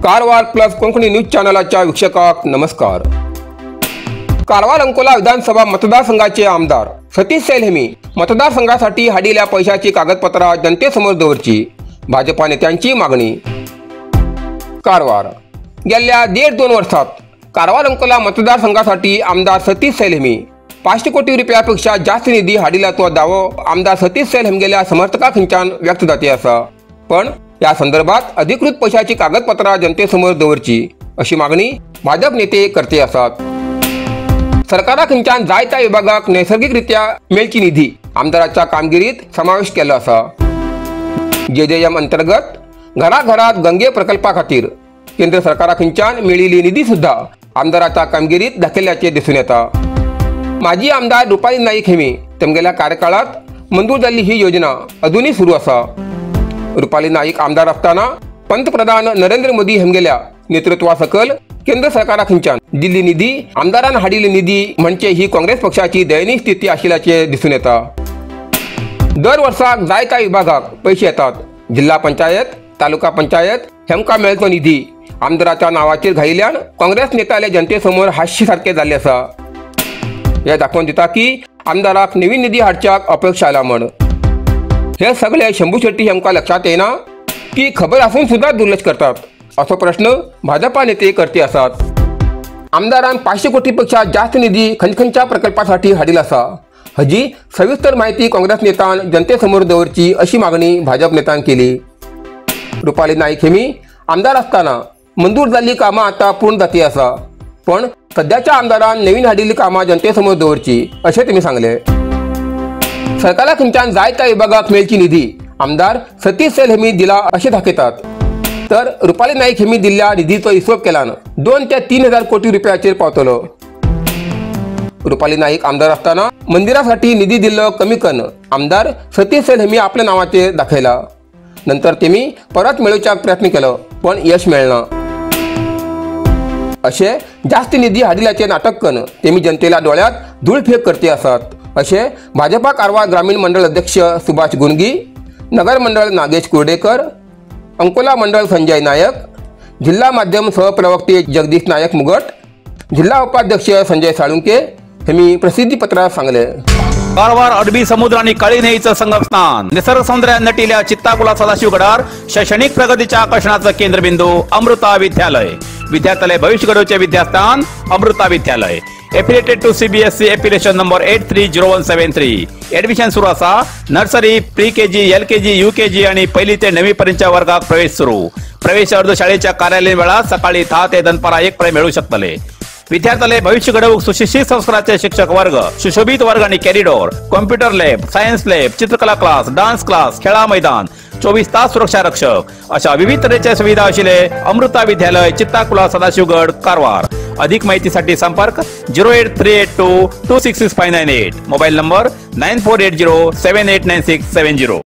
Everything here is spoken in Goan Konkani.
कारवार प्लस कोंकणी न्यूज चॅनलाच्या वीक्षकाक नमस्कार। कारवार अंकोला विधानसभा मतदारसंघाचे आमदार सतीश सैल हेमी मतदारसंघासाठी हाडिल्या पैशाची कागदपत्रा जनतेसमोर दवरची भाजपा नेत्यांची मागणी। कारवार गेल्या 1.5-2 वर्षात कारवार अंकोला मतदारसंघासाठी आमदार सतीश सैल हेमी 500 कोटी रुपयापेक्षा जास्त निधी हाडिल्याचो दावो आमदार सतीश सैल हेमगेल्या समर्थकांच्यान व्यक्त जाते आसा। पण या संदर्भात अधिकृत पैशाची कागदपत्रा जनतेसमोर दवरची अशी मागणी भाजप नेते करते आसात। सरकारा खंयच्यान जाय त्या विभागाक नैसर्गिकरित्या मेळची निधी आमदाराच्या कामगिरीत समावेश केलो आसा। जेजेएम अंतर्गत घराघरात गंगे प्रकल्पा खातीर केंद्र सरकारा खंयच्यान मेळिल्ली निधी सुद्धा आमदाराच्या कामगिरीत दाखयल्ल्याचें दिसून येता। माजी आमदार रुपाली नाईक हेमी तमगेल्या कार्यकाळात मंजूर जाल्ली ही योजना अजूनही सुरू आसा। रुपाली नाईक आमदार असताना पंतप्रधान नरेंद्र मोदी हेमगेल्या नेतृत्वासकल केंद्र सरकारा खंयच्यान दिल्ली निधी आमदारान हाडिल्ली निधी म्हणजे ही काँग्रेस पक्षाची दयनीय स्थिती आशिल्ल्याचें दिसून येता। दर वर्साक जाय त्या विभागाक पैशे येतात। जिल्हा पंचायत, तालुका पंचायत हेमकां मेळचो निधी आमदाराच्या नांवाचेर घायिल्ल्यान काँग्रेस नेत्याले जनतेसमोर हास्य सारकें जाल्लें आसा। हें दाखोवन दिता की आमदाराक नवीन निधी हाडच्याक अपेक्ष आयला म्हण। हे सगळे शंभू शेट्टी हेमकां लक्षात येना की खबर आसून सुद्धा दुर्लक्ष करतात असो प्रश्न भाजपा नेते करते आसात। आमदारान 500 कोटीपेक्षा जास्त निधी खंयच्या प्रकल्पासाठी हाडिला आसा हजी सविस्तर माहिती काँग्रेस नेतान जनतेसमोर दवरची अशी मागणी भाजप नेतान केली। रुपाली नाईक हेमी आमदार असताना मंजूर जाल्ली कामां आतां पूर्ण जाती आसा, पण सध्याच्या आमदारान नवीन हाडिल्ली कामां जनतेसमोर दवरची अशें तेमी सांगले। सरकारा खंयच्यान जाय त्या विभागाक मेळची निधी आमदार सतीश सैल हेमी दिला अशें दाखयतात, तर रुपाली नाईक हेमी दिल्ल्या निधीचो हिशोब केल्यान 2 ते 3 हजार कोटी रुपयाचेर पावतलो। रुपाली नाईक आमदार असताना मंदिरासाठी निधी दिल्लो कमी कन्न आमदार सतीश सैल हेमी आपल्या नावाचेर दाखयला। नंतर तेमी परत मेळोवच्याक प्रयत्न केलो पण यश मेळना। अशे जास्त निधी हाडिल्याचे नाटक कन्न तेमी जनतेला डोळ्यात धूळफेक करते आसात अशे भाजपा कारवार ग्रामीण मंडळ अध्यक्ष सुभाष गुंगी, नगर मंडळ नागेश कुर्डेकर, अंकोला मंडळ संजय नायक, जिल्हा माध्यम सहप्रवक्ते जगदीश नायक मुगट, जिल्हा उपाध्यक्ष संजय साळुंके हे प्रसिद्धीपत्रात सांगले। कारवार अरबी समुद्र आणि काळी न्हंयेचं संगमस्थान, निसर्ग सौंदर्यान नटिल्या चित्ताकुला सदाशिवगडार शैक्षणिक प्रगतीच्या आकर्षणाचं केंद्रबिंदू अमृता विद्यालय। विद्यार्थ्याले भविष्य घडवचे विद्यास्थान Amrita Vidyalaya. Affiliated to CBSE affiliation number 830173। Admission सुरू असा। Nursery, pre KG, LKG, UKG आणि पहिली ते 9वी पर्यंतच्या वर्गात प्रवेश सुरू। प्रवेश अर्ज शाळेच्या कार्यालयीन वेळात सकाळी 10 ते दनपारा 1 पर्यंत मिळू शकतले। विद्यार्थ्याले भविष्य घडवूक सुशिक्षित संस्काराचे शिक्षक वर्ग, सुशोभित वर्ग आणि corridor, computer lab, science lab, चित्रकला क्लास, डान्स क्लास, खेळा मैदान, 24 तास सुरक्षा रक्षक अशा विविध तऱ्हेच्या सुविधा आशिल्ले अमृता विद्यालय, चित्ताकुला, सदाशिवगड, कारवार। अधिक माहितीसाठी संपर्क 08382 266598, मोबाईल नंबर 9480 789670।